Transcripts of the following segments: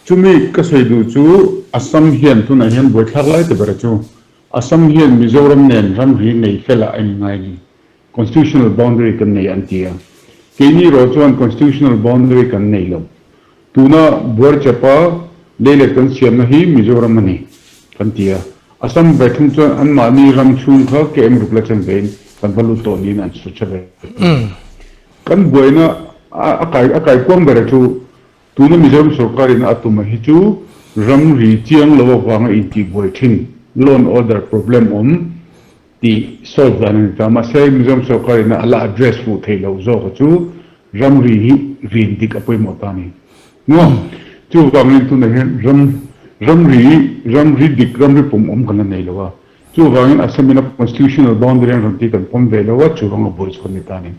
Chumi ka sawi duh chu Assam hian tunah hian buaithlak lai ta ber chu Assam hian Mizoram nen ramri nei felah a inngai a ni. Constitutional boundary kan nei an ti a. Keini erawh chuan constitutional boundary kan nei lo. Tuna Buarchapa leilet kan siamna hi Mizoram a ni kan ti a. Assam ve thung chuan anmahni ram chhung kha KM ruk la chen vein kan va lut tawh niin an sawi tha ve thung. Kan buaina a kai a kaikuang ber chu Tuna Mizoram sorkarin a tum a hi chu ramri chiang lo avanga intihbuai thin, law and order problem awm tih solve dan a ni ta. Mahse, Mizoram sorkarin a la address fuh theih loh zawk a chu ramri hi rin dik a pawimawh ta a ni. Maw? Chuvangin tunah hian ram ramri ramri dik ramri pum awm kan la nei lo a. Chuvangin Assam ina constitutional boundary an rawn tih kan pawm ve lo a, chuvang a buai chhuak a ni ta a ni.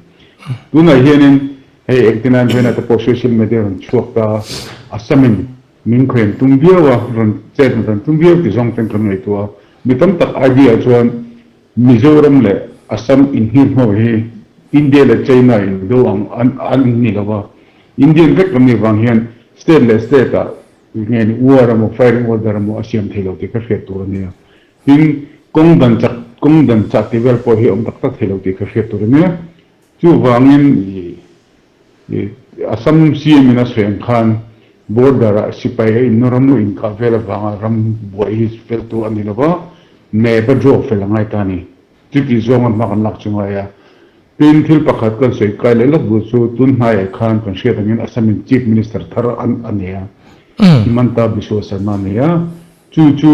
Tunah hianin Hei engtin an vena te pawh social media rawn chhuak ta a, Assam-in min khawian tum viau a, rawn chet an rawn tum viau ti zawng ten kan ngaihtuah a. Mi tam tak idea chuan Mizoram leh Assam inhirhnaw hi India leh China indo ang an ni lo a, Indian vek kan nih vang hian state leh state ah nge ni war emaw firing order emaw a siam thei lo tih ka hriat tur a nia. Tin, kawng dan chak kawng dan chah tih vel pawh hi a awm tak tak thei lo tih ka hriat tur a nia. Chuvangin Assam CM in a sawi ang khan border ah sipai a innu ram lu inkah vel avanga ram buai hi fel tur a ni lo va, map a draw fel a ngai ta a ni. Chuti zawnga hma kan lak chu ngai a. Tin, thil pakhat kan sawi kai leh lawk duh chu tun hnaiah khan kan hriat angin Assam in Chief Minister thar a nei a, Himanta Biswa Sarma a nei a. Chu chu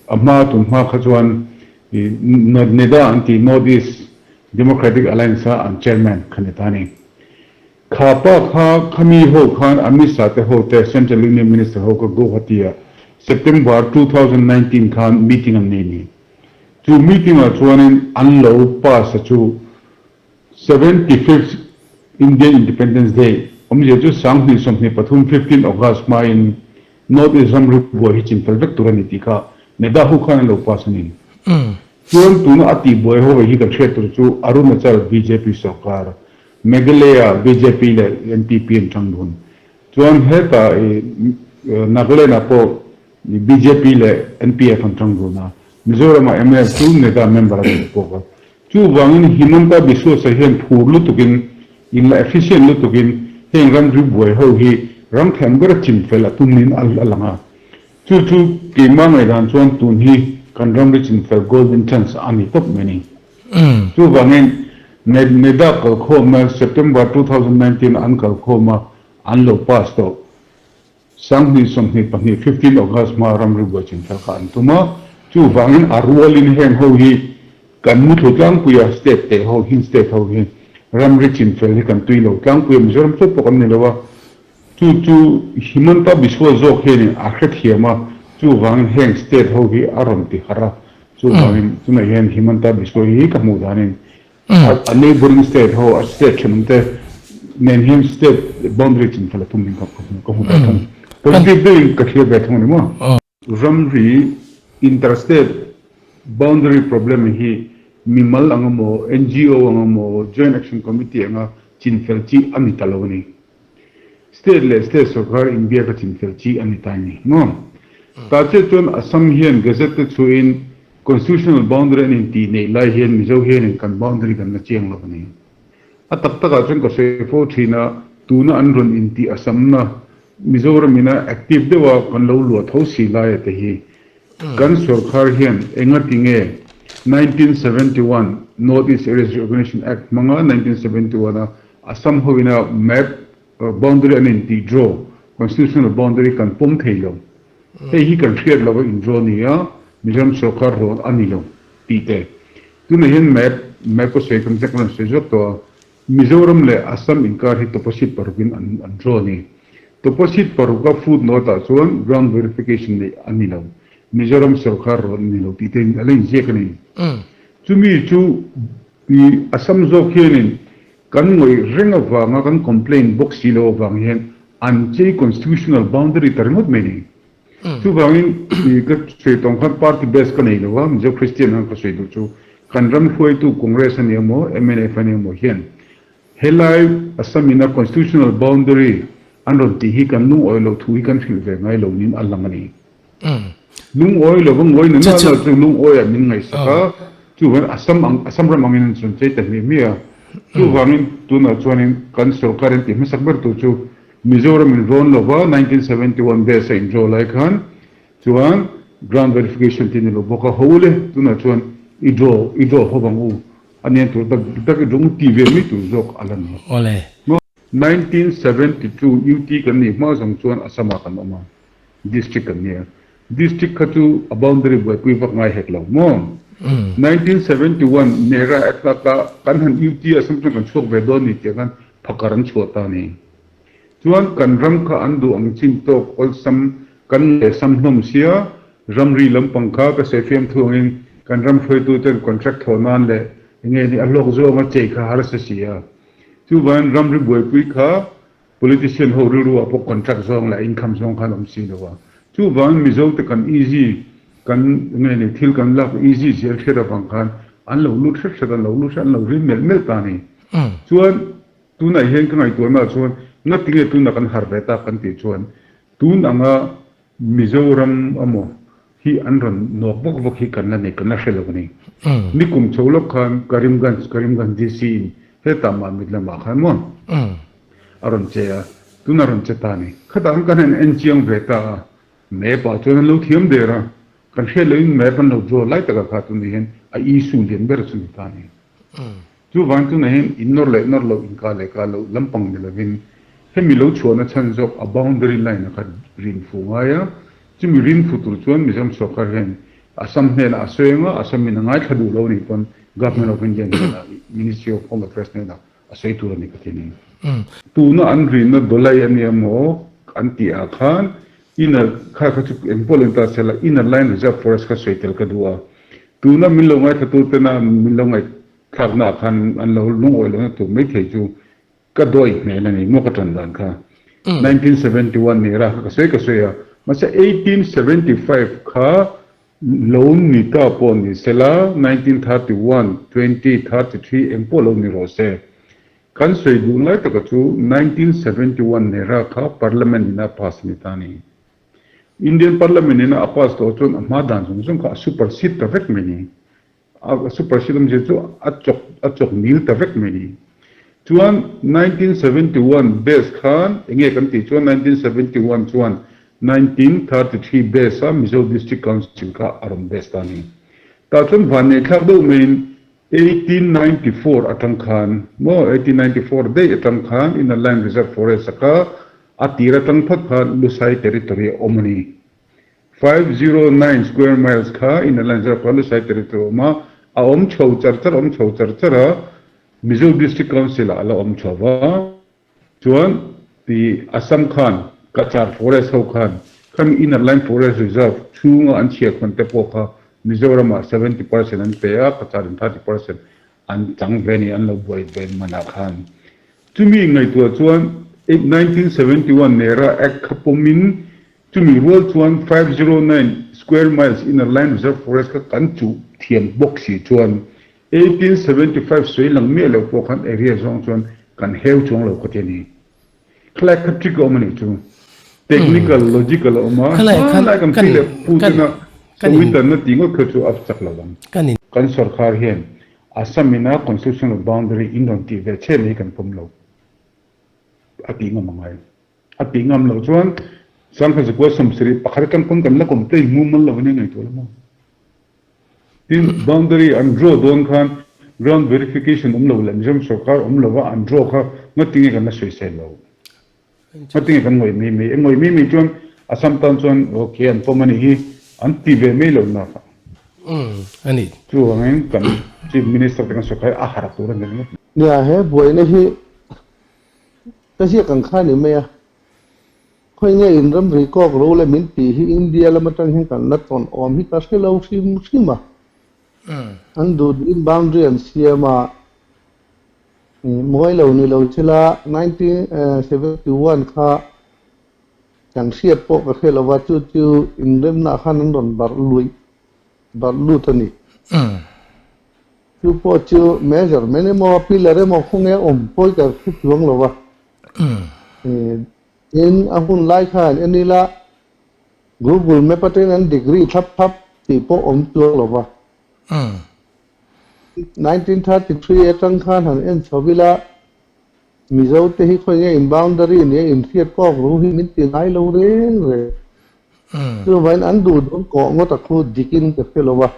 a hma tun hma kha chuan NEDA an tih North East Democratic Alliance a an chairman kha ni ta a ni. Kha pa kha khami ho khan Amit Shah te ho te Central Union Minister ho kha Guwahati ah September 2019 khan meeting an nei ni. Chu meeting ah chuanin an lo pass a chu 75th Indian Independence Day awmzia chu 2023 15 August hmain North East ramri buai hi chinfel vek tur a ni tih kha Neda ho khan an lo pass a ni. Chuan tuna a tih buai ho hi kan hriat tur chu Arunachal bjp sorkar, Meghalaya bjp leh NPP an tang dun. Chuan hetah i Nagaland ah pawh bjp leh NPF an tang dun a, Mizoram ah mnf chu Neda member a ni bawk a. Chuvangin Himanta Biswasa hian phur lutukin, inla efficient lutukin heng ramri buai ho hi ram thiam bera chinfel a tum niin a lang a. Chu chu keimah ngaihdan chuan tun hi kan ramri chinfel golden chance a ni tawp mai a ni. Chuvangin NEDA kalkhawmna September 2019 an kalkhawm a, an lo pass tawh. 2024, 15 August hma ramri buai chinfel kha an tum a, chuvangin a rualin heng ho hi kan muthlu tlangpui a, state teh ho, Hin state ho hi ramri chinfel hi kan tui lo tlangpui a, Mizoram chauh pawh kan ni lo a, chu chu Himanta Biswa zawk hianin a hrethiam a, chuvangin heng state ho hi a rawn ti harh a, chuvangin tunah hian Himanta Biswa hi ka hmuh danin A neighbouring state ho, a state thenawm te nen hian state boundary chinfel a tum ding ka hmu ve thung. Positive deuhin ka thlir ve thung a ni maw? Ramri interstate boundary problem hi mimal ang emaw, NGO ang emaw, Joint Action Committee anga chinfel chi a ni ta lo a ni. State leh state sorkar inbiak a chinfel chi a ni ta a ni maw? Tah chiah chuan Assam hian gazette te chhuahin Constitutional boundary an intih neih lai hian Mizo hianin kan boundary kan la chiang lo a ni. A tak takah chuan ka sawi fo thin a, tuna an rawn intih a samna Mizoram ina active deuha kan lo luah tho si laia te hi kan sorkar hian engati nge 1971 North East Areas Reorganisation Act hmanga 1971 a Assam hoina map boundary an intih draw constitutional boundary kan pawm thei lo. Hei hi kan hriat lo a indraw ni a, Mizoram sorkar rawn a ni lo tih te. Tunah hian map map a sawi kan zek rawn sawi zawk tawh a, Mizoram leh Assam inkar hi toposit parukin an an draw a ni. Toposit paruka footnote ah chuan ground verification neih a ni lo, Mizoram sorkar rawn a ni lo tih te a la inziak a ni. Chumi chu i Assam zawk hianin Kan ngawih reng avanga kan complaint bawk si lo avang hian an chei constitutional boundary ta ringawt mai ni. Chuvangin ka sawi tawng khan party base ka nei lo a, Mizo Christian ang ka sawi duh chu kan ram hruaitu Congress a ni emaw MNF a ni emaw hian helai Assam ina constitutional boundary an rawn tih hi kan lungawi loh thu hi kan hrilh ve ngai lo niin a lang a ni. Lungawi lova ngawi na na na chu lungawiah min ngaihsak a, chuvangin Assam ang Assam ram angin an chuan chei ta hmiah hmiah a. Chuvangin tunah chuanin kan sorkar in tih hmasak ber tur chu Mizoram in rawn lova 1971 base a indraw lai khan chuan ground verification tih a ni lo bawk a, ho ule tunah chuan i draw i draw ho vang u a nen tur tak tak i draw u ti ve mai tur zawk a la ni. Awle. 1972 UT kan nih hma zawng chuan Assam ah kan awm a. District kan nia. District kha chu a boundary buaipui vak ngai hek lo maw? 1971 Nehra Act lak a kan han UT ah sam chuan kan chhuak ve dawn ni tih khan phakar an chhuah ta ni. Chuan kan ram kha an duh ang chin tawk awlsam kan ngaihsam hlawm sia, ramri lampang kha ka sawifiam thu angin kan ram hruaitu ten contract thawh nan leh enge ni a hlawk zawnga chei kha harsa si a. Chuvangin ramri buaipui kha Politician ho rilru ah pawh contract zawng leh income zawng khan awm si lo a. Chuvangin Mizo te kan easy kan nge ni thil kan lak easy zel hriat avang khan an lo lut hret hret an lo lut hret an lo rin melh melh ta a ni. Chuan tunah hian ka ngaihtuahna ah chuan ngatinge tunah kan harh ve tak kan tih chuan tun anga Mizoram amaw hi an rawn nawk vak vak hi kan la nei, kan la hre lo a ni. Nikum chho lawk khan Karimganj, Karimganj DC in hetah Mamit lamah khan maw a rawn che a, tunah a rawn che ta a ni. Khatah khan kan han en chiang ve ta a, map ah chuan an lo thiam der a, kan hriat lohin map an lo draw lai takah kha tunah hian a issue lian ber chu ni ta a ni. Chuvang tunah hian in nawr leh nawr loh, inkah leh kah loh lampang ni lovin hemi lo chhuahna chhan zawk a boundary line a kha rin fu ngai a, chumi rin fu tur chuan Mizoram sorkar hian Assam hnenah a sawi anga, Assam in a ngaithla duh lo anih pawn Government of India hnenah, Ministry of Home Affairs hnenah a sawi tur a ni ka ti ni. Tuna an rinna dawlai a nia maw an tih ah khan inner kha kha chu engpawh lo ni ta se la inner line reserve forest kha sawi tel ka duh a, Tuna min lo ngaithla tena min lo ngaihthlakna ah khan an lo lungawi lohna tur maithei chu ka dawi hmel a ni maw ka tan dan kha. 1971 ni ra kha ka sawi ka sawi a, mahse 1875 kha lo ni ta pawh ni sela 1931, 20, 33 eng pawh lo ni rawh se. Kan sawi duh lai taka chu 1971 ni ra kha Parliament in a pass a ni ta a ni. Indian Parliament in a pass tawh chuan a hma dan zawng zawng kha a supersede ta vek mai ni. A supersede awmzia chu a chawk a chawk nil ta vek mai ni. Chuan 1971 base khan enge kan tih chuan 1971 chuan 1933 base a Mizo District Council kha a rawn base ta a ni. Tah chuan vanneihthlak deuh maiin 1894 atang khan maw 1894 daih atang khan Inner Line Reserve Forest a kha a tir atang phawt khan Lusai Territory a awm a ni. 509 square miles kha Inner Line Reserve kha Lusai Territory a awm a, a awm chho char char awm chho char char a, Mizo District Council ah a la awm chho va. Chuan ti Assam khan Cachar Forest ho khan khami Inner Line Forest Reserve chhunga an chhiar khawn te pawh kha Mizoram ah 70% an pe a, Cachar in 30% an chang ve a ni an lo buai ve manah khan. Chumi ngaihtuah chuan 1971 Nera Act kha pawmin chumi rual chuan 509 square miles Inner Line Reserve Forest kha kan chuh thiam bawk si chuan 1875 sawi lang miah loh pawh khan area zawng chuan kan heu chuang lo ka ti a ni. Khalai kha trick a awm a nih chu. Technical, logical a awm a, hmanlai kan pi leh pu tena sawitanna tih ngawt kha chu a chak lo ang. Kan sorkar hian Assam ina constitutional boundary in rawn tih ve chhe mai kan pawm lo a tih ngam a ngai. A tih ngam loh chuan sangkhat zakua 70 pakhat atang pawn kan la complain mumal lo a nia ngaihtuah la maw. Tin, boundary an draw dawn khan ground verification awm lo leh Mizoram sorkar awm lova an draw kha ngatinge kan la sawisel lo? Ngatinge kan ngawih mai mai? E ngawih mai mai chuan Assam tan chuan okay an pawm a nih hi an ti ve mai lo nak a. Umm a ni. Chuvangin kan Chief Minister te kan sorkar hi a harh tur a ni ringawt. Nia, he buaina hi ka ziak ang kha a ni mai a. Khawi nge in ramri kawk ro le min tih hi India lam atang hian kan la tawn awm hi ka hre lo hrim hrim a. An duh duhin boundary an siam a, mawi lo ni lo chila 1971 kha kan hriat pawh ka hre lo va, chu chu inremna khan an rawn barh luih barh lut a ni. Chu pawh chu measurement emaw pillar emaw khawnge awm pawi ka hre chuang lo va. Tin, a hun lai khan en ila Google Map atangin an degree thlap thlap tih pawh awm chuang lo va. 1933 atang khan han en chho ila Mizo te hi khawi nge in boundary nia in hriat kawk ru hi min ti ngai lo reng reng. Chuvangin an duh dawn kawh ngawt a khu dikin ka hre lo va.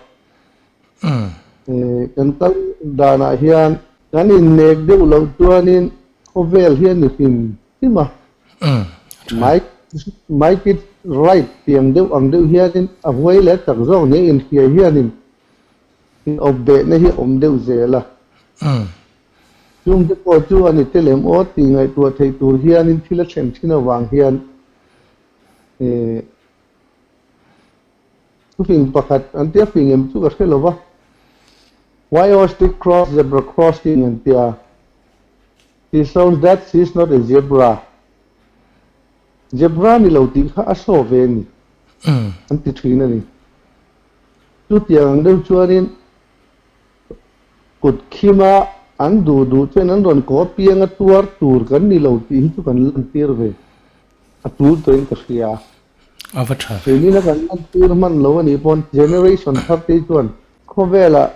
Kan kal danah hian kan innek deuh loh chuanin khawvel hi a ni hrim hrim a. Make it right tiang deuh ang deuh hianin a huai leh tak zawk nia inhria hianin inawpbehna hi a awm deuh zel a. Chungte pawh chu a ni te lem aw tih ngaihtuah theih tur hianin thil a thlen thin avang hian thufing pakhat an tia fing em chu ka hre lo va, Why ostrich cross zebra crossing an tia, He shows that she is not a zebra. Zebra ni lo tih kha a show ve a ni an ti thin a ni. Chutiang ang deuh chuanin Kut khima an duh duh chuan an rawn kaw piang a tuar tur kan ni lo tih hi chu kan lantir ve a tul tawhin ka hria. A va tha ve. Keinin a kan lantir hman lo a nih pawn generation thar te hi chuan khawvelah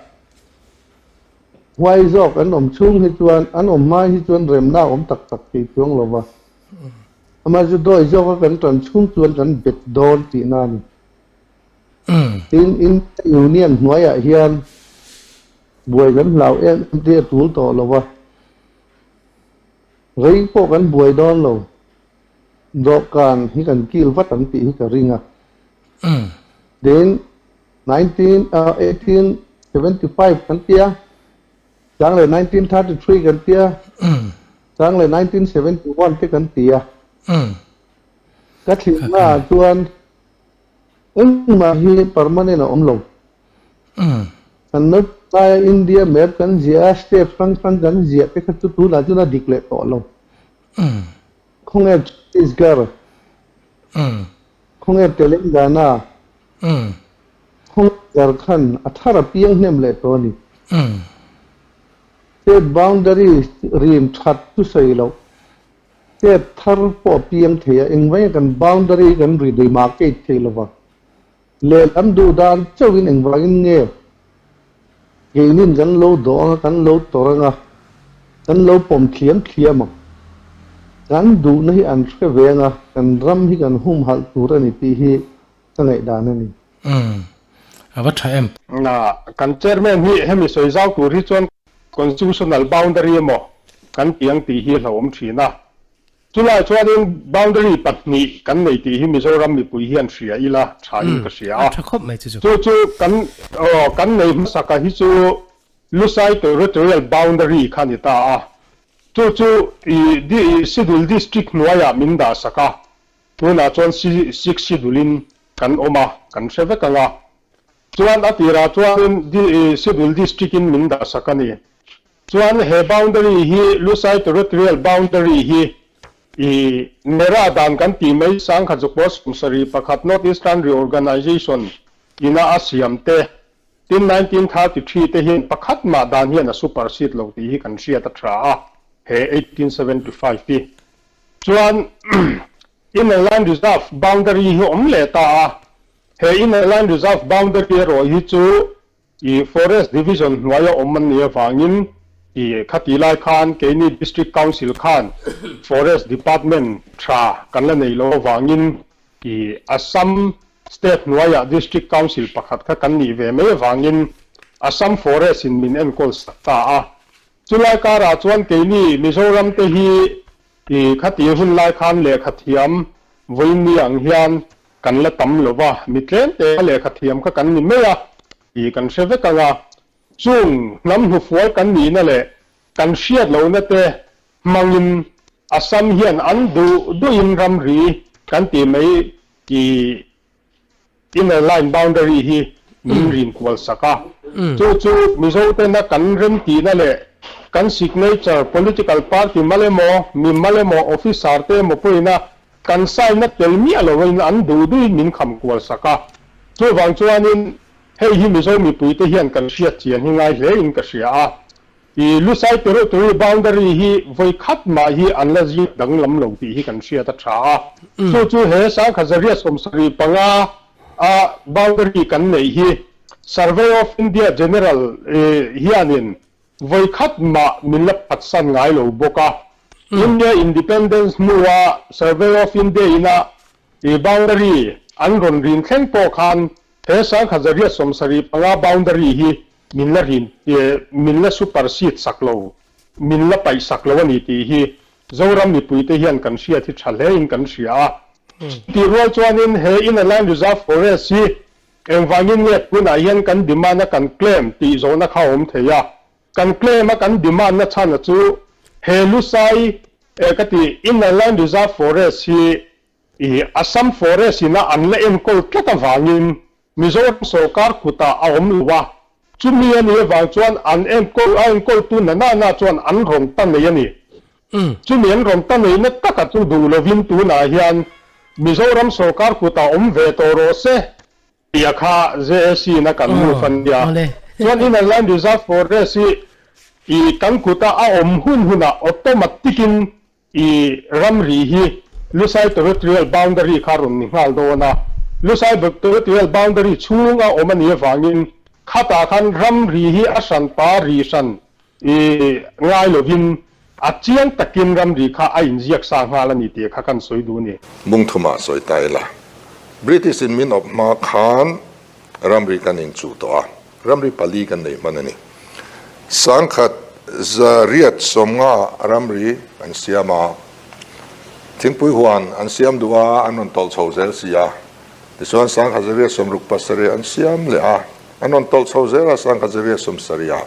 huai zawk an awm chhung hi chuan an awm hma hi chuan remna a awm tak tak thei chuang lo va. Amah chu dawi zawka kan tan chhung chuan kan bet dawn tihna a ni. Tin, India Union hnuaiah hian buai kan hlau em em te a tul tawh lo va, rei pawh kan buai dawn lo, dawhkan hi kan kil vat ang tih hi ka ring a. Tin, 1875 kan tia, chang leh 1933 kan tia, chang leh 1971 te kan ti a. Ka thlimna ah chuan Engmah hi permanent a awm lo. Kan laia India map kan ziah a, state hrang hrang kan ziah te kha chu tunah chuan a dik leh tawh lo. Khawnge Chhattisgarh? Khawnge Telangana? Khawnge Jharkhand? A thar a piang hnem leh tawh a ni. State boundary rim that chu sawi loh. Step thar pawh a piang thei a, engvangin kan boundary kan ri demarcate thei lova, lehlam duh dan chauhin engvangin nge keinin kan lo dawh anga, kan lo tawrh anga, kan lo pawm thliam thliam ang. Kan duhna hi an hre ve anga, kan ram hi kan humhalh tur a ni tih hi ka ngaihdan a ni. Umm. A va tha em? Na, kan chairman hi hemi sawi zau tur hi chuan constitutional boundary emaw kan ti ang tih hi hlauhawm thin a. Chulai chuanin boundary pahnih kan nei tih hi Mizoram mipui hian hria ila tha in ka hria a. A tha khawp mai chu chu. Chu chu kan aw kan nei hmasaka hi chu Lusai territorial boundary kha ni ta a. Chu chu i Schedule district hnuaiah min dah sak a. Tunah chuan six schedule-in kan awm a, kan hre vek ang a. Chuan a tirah chuanin schedule district-in min dah sak a ni. Chuan he boundary hi Lusai territorial boundary hi i Nera dan kan tih mai Sangkhat Zukpaw Sawmsarih pakhat North Eastern Reorganisation ina a siam te tin 1933 te hian pakhat mah dan hian a supersede lo tih hi kan hriat a tha a, he 1875 hi. Chuan Inner Line Reserve boundary hi awm leh ta a, he Inner Line Reserve boundary erawh hi chu i Forest Division hnuaia awm an nih avangin i khati lai khan keini District Council khan Forest Department tha kan la nei lo avangin i Assam State hnuaia District Council pakhat kha kan nih ve mai avangin Assam Forest in min enkawl sak ta a. Chulai karah chuan keini Mizoram te hi i khati hun lai khan lehkha thiam vawiin ang hian kan la tam lo va, mi tlem te a lehkha thiam kha kan ni mai a tih kan hre vek ang a. Chung hnam hnufual kan nihna leh kan hriat lohna te hmangin Assam hian an duh duhin ramri kan tih mai i Inner Line Boundary hi min rin kual sak a. Chu chu Mizo tena kan remtihna leh kan signature, political party mal emaw, mi mal emaw, officer te emaw pawhin a kan sign na tel miah loin an duh duhin min kham kual sak a. Chuvang chuanin hei hi Mizo mipuite hian kan hriat chian hi ngai hlein ka hria a. I Lusai Territory boundary hi vawi khat mah hi an la ziak danglam lo tih hi kan hriat a tha a. Chu chu he Sangkhazaria 75 a boundary kan neih hi Survey of India General hianin vawi khat mah min la phatsan ngai lo bawk a. India Independence hnua Survey of India ina i boundary an rawn rin thleng pawh khan he 1175 boundary hi min la rin min la supersede sak lo, min la paih sak lo a ni tih hi Zoram mipuite hian kan hriat hi tha hlein kan hria a. Chutih rual chuanin he Inner Line Reserve Forest hi engvangin nge tunah hian kan demand a kan claim tih zawhna kha a awm thei a. Kan claim a kan demand na chhan a chu he Lusai ka ti Inner Line Reserve Forest hi i Assam Forest ina an la enkawl tlat avangin Mizoram sorkar kutah a awm lo a, chumi a nih avang chuan an enkawl a enkawltu na na na chuan an rawn ta nei a ni. Chumi an rawn ta neihna taka chu duh lovin tunah hian Mizoram sorkar kutah awm ve tawh rawh se tih a kha JAC in a kan move a nia. Chuan Inner Line Reserve Forest hi i kan kuta a awm hun hunah automatic in I ramri hi Lusai Territorial Boundary kha rawn ni nghal dawn a, Lusai Territorial Boundary chhung a awm a nih avangin khatah khan ramri hi a hran pa ri hran i ngai lovin a chiang takin ramri kha a inziak sa nghal a ni tih kha kan sawi duh a ni. Bungthuma sawi ta ila, British in min awp hma khan ramri kan inchuh tawh a, Ramri pali kan nei hman a ni. Sangkhat 850 ramri an siam a, thingpui huan an siam duh a, an rawn tawlh chho zel si a. Tichuan sangkhat 867 an siam leh a, an rawn tawlh chho zel a, sangkhat 870 ah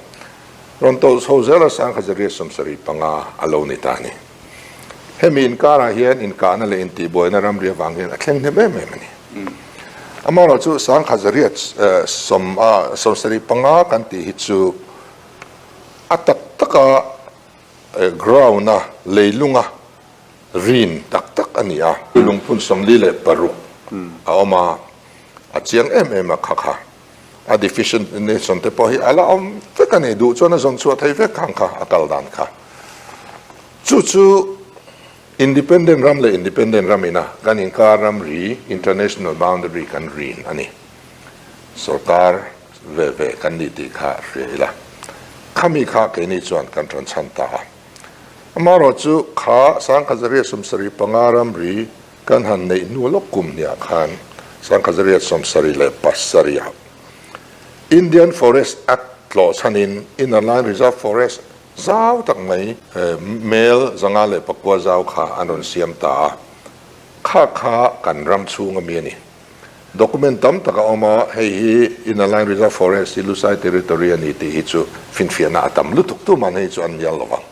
rawn tawlh chho zel a, sangkhat 875 a lo ni ta a ni. Hemi inkarah hian inkahna leh intihbuaina ramri avang hian a thleng hnem em em a ni. Amaherawhchu 1875 kan tih hi chu a tak taka ground-a leilunga rin tak tak a ni a. Lungphun 46 a awm a, a chiang em em a kha kha. A deficient nation te pawh hi a la awm vek a ni, duh chuan a zawn chhuah thei vek ang kha a kal dan kha. Chu chu Independent ram leh independent ram ina kan inkar ramri, international boundary, kan rin a ni. Sorkar ve ve kan ni tih kha hria ila. Khami kha keini chuan kan rawn chhan ta a. Amaherawh chu kha 1875 ramri kan han neih hnu lawk kum hniah khan 1877 ah Indian Forest Act tlawh chhanin Inner Line Reserve Forest Zau tak mai mel 509 zau kha an rawn siam ta a, kha kha kan ram chhung ami a ni. Document tam tak a awm a, hei hi Inner Line Reserve Forest hi Lusai Territory a ni tih hi chu finfiahna a tam lutuk tuman hei chu an mial lo vang.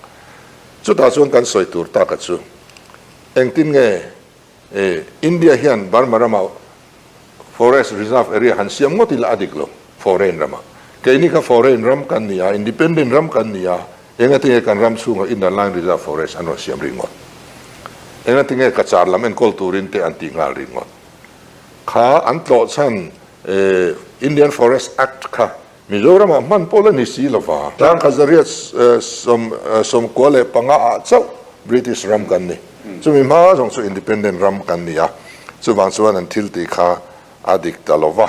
Chutah chuan kan sawi tur taka chu engtin nge India hian Burma ramah Forest Reserve Area han siam ngawt ila a dik lo, foreign ramah. Keini kha foreign ram kan ni a, independent ram kan ni a, engatinge kan ram chhungah Inner Line Reserve Forest an rawn siam ringawt? Engatinge Cachar lam enkawl turin te an tih nghal ringawt? Kha an tlawh chhan Indian Forest Act kha Mizoramah hman pawh la ni si lova. Tlangkhat 895 ah chauh British ram kan ni. Chumi hma zawng chu independent ram kan ni a, chuvang chuan an thil tih kha a dik ta lova.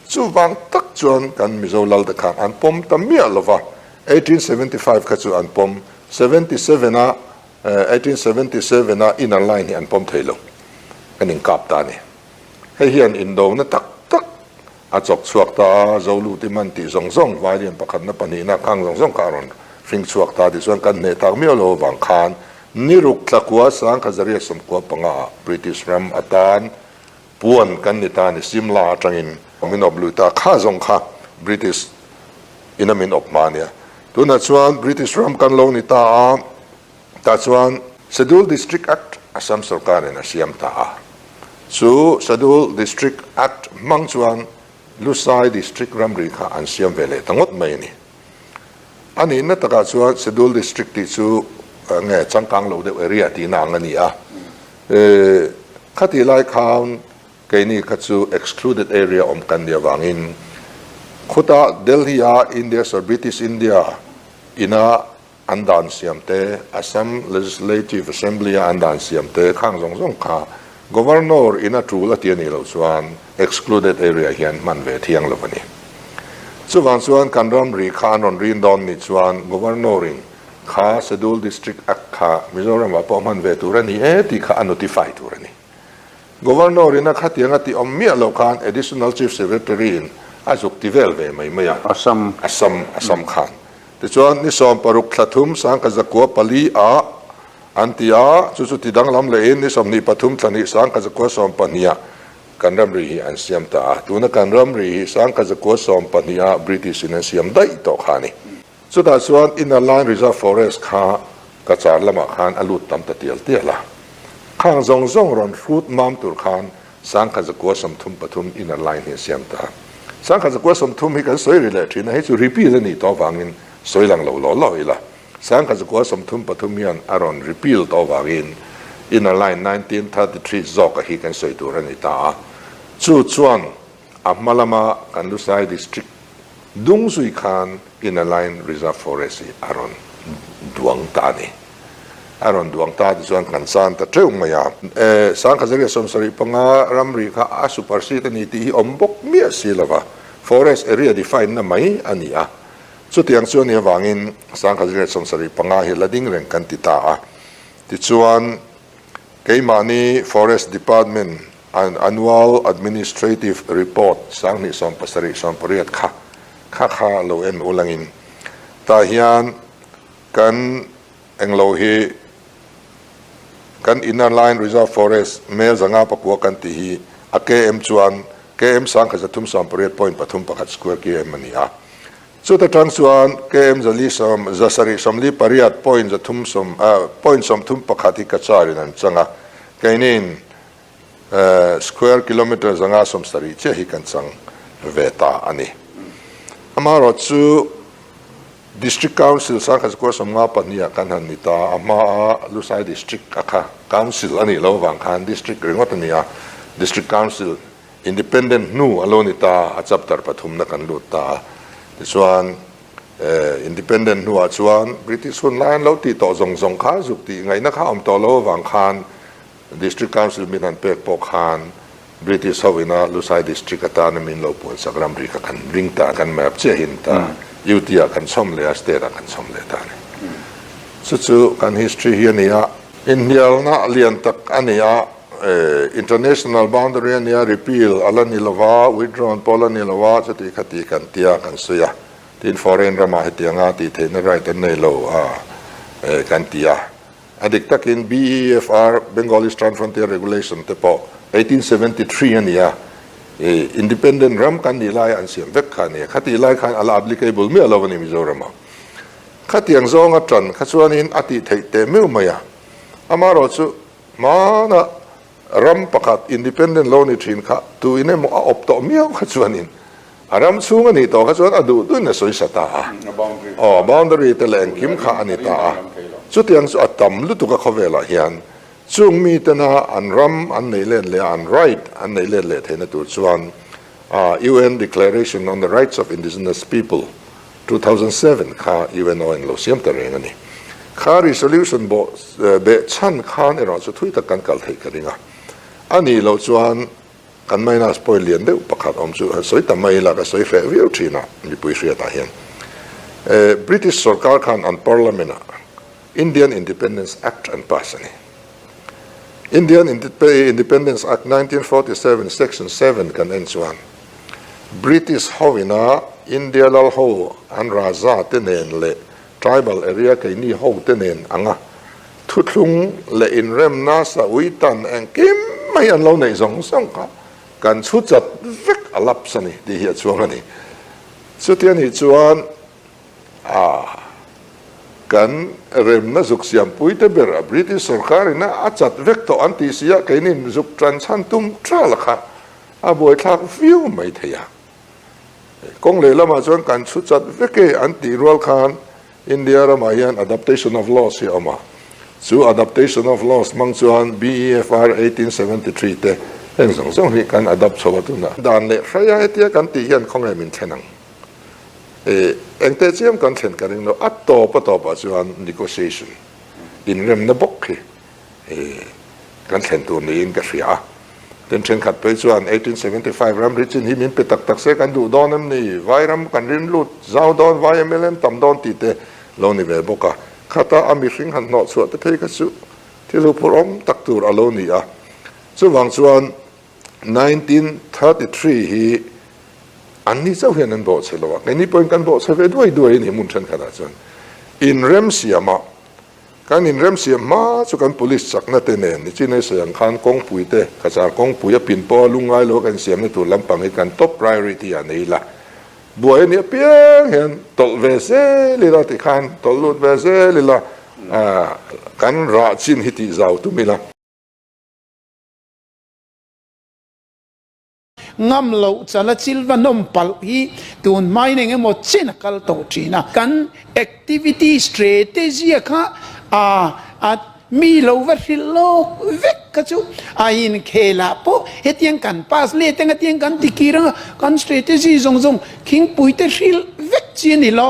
Chuvang tak chuan kan Mizo lal te khan an pawm ta miah lova, 1875 kha chu an pawm, 77 a, 1877 a inner line hi an pawm thei lo, kan inkap ta a ni. Hei hian indona tak tak a chawk chhuak ta a, Zoluti man tih zawng zawng, Vailian pakhatna pahnihna khang zawng zawng kha a rawn hring chhuak ta tichuan kan hneh tak miau lo avang khan niruk tlakua 1895 ah British ram atan puan kan ni ta a ni, Simla atangin min awp lui ta kha zawng kha British ina min awp hma a nia. Tunah chuan British ram kan lo ni ta a, Tah chuan Schedule District Act Assam sorkarin a siam ta a. Chu Schedule District Act hmang chuan Lusai District ramri kha an siam ve leh ta ngawt mai a ni. A nihna takah chuan Schedule District tih chu nge changkang lo deuh area tihna ang a ni a. Khatih lai khan keini kha chu excluded area awm kan nih avangin khutah Delhi-a India sor British India. ina an dan siam te, Assam Legislative Assembly a an dan siam te khang zawng zawng kha Governor in a tul a ti a nih loh chuan excluded area hian hman ve thiang lo a ni. Chuvang chuan kan ramri kha an rawn rin dawn nih chuan Governor in kha Schedule District Act kha Mizoram ah pawh hman ve tur a ni e tih kha a notify tur a ni. Governor in a khatiang a tih awm miah loh khan Additional Chief Secretary in a zuk ti vel ve mai mai a. Assam. Assam, Assam khan. Tichuan ni 16 thla thum 1904 ah an ti a, chu chu ti danglam lehin ni 23 thla hnih 1912 ah kan ramri hi an siam ta a. Tuna kan ramri hi 1912 ah British in an siam daih tawh kha a ni. Chutah chuan Inner Line Reserve Forest kha Cachar lamah khan a lut tam ta tial tial a. Khang zawng zawng rawn hrut mam tur khan 1933 Inner Line hi a siam ta. 1930 hi kan sawi ri leh thin a, hei chu repeal a nih tawh avangin sawi lang lo law law ila. 1933 hian a rawn repeal tawh avangin Inner Line 1933 zawka hi kan sawi tur a ni ta a. Chu chuan A hma lama kan Lusai District dung zui khan Inner Line Reserve Forest hi a rawn duang ta a ni. A rawn duang ta tichuan kan chan ta teuh mai a. E, 1975 ramri kha a supersede a ni tih hi awm bawk miah si lova, forest area define na mai a ni a. Chutiang chu a nih avangin 1975 hi la ding reng kan ti ta a. Tichuan. Keimahni Forest Department an Annual Administrative Report 2070 80 kha kha kha lo en ulangin tah hian kan englo hi kan Inner Line Reserve Forest mel 509 kan tih hi a km chuan km 1380 point pathum pakhat square km a ni a. Chuta tang chuan KM 400 sawm 7 48 point 300 sawm point 31 hi Cachar in an chang a, keiniin square kilometre 570 chiah hi kan chang ve ta a ni. Amaherawh chu District Council 1952 ah kan han ni ta, a hmaa Lusai District a kha Council a nih loh avang khan District ringawt a ni a, District Council Independent hnu a lo ni ta, a chapter pathumna kan lut ta a. Tichuan, Independent hnuah chuan British hun lai an lo tih tawh zawng zawng kha zuk tih ngaihna kha awm tawh lo avang khan District Council min han pek pawh khan British ho ina Lusai District atana min lo puansak ramri kha kan ring ta, kan map chiahin ta UT ah kan chhawm leh a, State ah kan chhawm leh ta a ni. Chu chu kan history hi a ni a. Inhnialna lian tak a ni a. International boundary a nia, repeal a la ni lo va, withdrawn pawh a la ni lo a, chuti khati kan tia kan sawi a. Tin, foreign ramah hetianga tih theihna right an nei lo a kan ti a. A dik takin BEFR, Bengal Eastern Frontier Regulation te pawh 1873 a ni a, independent ram kan nih laia an siam vek kha a ni a. Khatih lai khan a la applicable miah lo a ni Mizoramah. Khatiang zawnga tan kha chuanin a tih theih teh meuh mai a. Amaherawhchu chu Hmana ram pakhat independent lo ni thin kha tu in emaw a awp tawh miau kha chuanin a ram chhung a nih tawh kha chuan a duh duhin a sawi sa ta a. Aw, boundary te leh engkim kha a ni ta a. Chutiang chu a tam lutuk a khawvelah hian chung mitena an ram an neih let leh a, an right an neih let leh theihna tur chuan UN Declaration on the Rights of Indigenous People 2007 kha UNO in lo siam ta reng a ni. Kha resolution bawh beh chhan khan erawh chu thui tak kan kal theih ka ring a. A nih loh chuan kan minus point lian deuh pakhat awm chu han sawi ta mai ila ka sawi hreh viau thin a mipui hriatah hian. British sorkar khan an parliament ah Indian Independence Act an pass a ni. Indian Independence Act 1947 Section 7 kan en chuan British ho ina India lal ho an Raja te nen leh tribal area keini ho te nen anga thuthlung leh inremna sa uitan engkim mai an lo neih zawng zawng kha kan chhu chat vek a lapse a ni tih hi a chuang a ni. Chuti anih chuan A kan remna zuk siampui te ber a British sorkar in a chat vek tawh an tih si a, keinin zuk tan chhan tum tral kha a buaithlak viau mai thei a. Kawng lehlamah chuan kan chhu chat vek e an tih rual khan India ramah hian adaptation of laws hi a awm a, chu adaptation of laws hmang chuan BEFR 1873 te heng zawng zawng hi kan adapt chho a tunah dan leh hraia hetia kan tih hian khawnge min thlen ang. Engteh chiam kan thlen ka ring lo, a tawp a tawpah chuan negotiation, inremna bawk hi kan thlen tur niin ka hria a. Tin thenkhat phei chuan 1875 ramri chin hi min pe tak tak se kan duh dawn em ni, vai ram kan rin lut zau dawn, vai mla an tam dawn tih te lo ni ve bawk a. Khata a mihring han hnawh chhuah te phei kha chu thil huphurh awm tak tur a lo ni a. Chuvang chuan 1933 hi an ni chauh hian an bawhchhe lo a, keini pawhin kan bawhchhe ve duai duai a ni hmun thenkhatah chuan. Inremsiamah, kan inremsiam hma chu kan police chakna te nen nichin ei sawi ang khan kawngpui te, Cachar kawngpui a pin pawha lungngai lo a kan siamna tur lampang hi kan top priority ah nei ila. Buai a nih apiang hian tawlh ve zel ila tikhan tawlh lut ve zel ila, kan rah chin hi tih zau tum ila. Ngam loh chala chil va nawm palh hi tun hmain eng emaw chen a kal tawh thin a. Kan activity strategy a kha a a mi lo va hrilh lawk vek kha chu a inkhel ah pawh hetiang kan pass let anga tiang kan ti kir anga kan strategy zawng zawng khingpui te hrilh vek chi a ni lo.